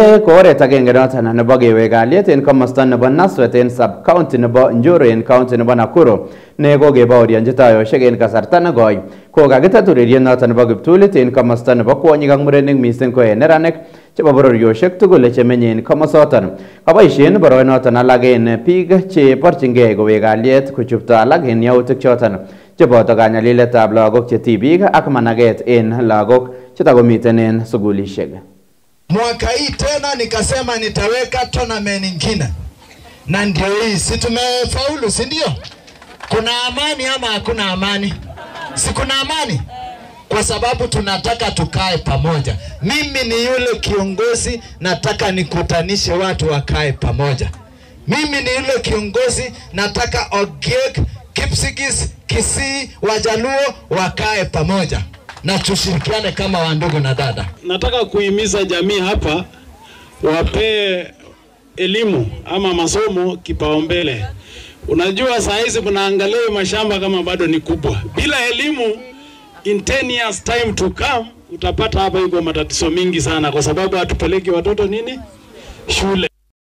Ko oret agenge noton nebo kewek kalyet en komosta nebo Naswet en sub-county nebo Njoro en county nebo Nakuru ne kokebaorionchi tayoshek en kasarta nekoi. Kokakitet ureriet noton nebo kiptulit en komosta nebo kwonyik ak murenik missing ko en neranik chebo bororiosiek tugul chemenye en komosoton. Koboisien boroinoton alak en biik cheborchingei kowek kalyet kochupto alak en yautik choton cheboto kanyaliletab lagok che tibik ak managet en lagok chetakomiten en sukulishek. Mwaka hii tena nikasema nitaweka tournament nyingine, na ndio hii, si tumefaulu, si ndio? Kuna amani ama hakuna amani? Si kuna amani? Kwa sababu tunataka tukae pamoja. Mimi ni yule kiongozi nataka nikutanishe watu wakae pamoja. Mimi ni yule kiongozi nataka Ogiek, Kipsigis, Kisii, Wajaluo wakae pamoja na tushirikiane kama wandugu na dada. Nataka kuhimiza jamii hapa wapee elimu ama masomo kipaumbele. Unajua saa hizi mnaangalia mashamba kama bado ni kubwa. Bila elimu, in 10 years time to come utapata hapa iko matatizo mingi sana, kwa sababu hatupeleki watoto nini shule.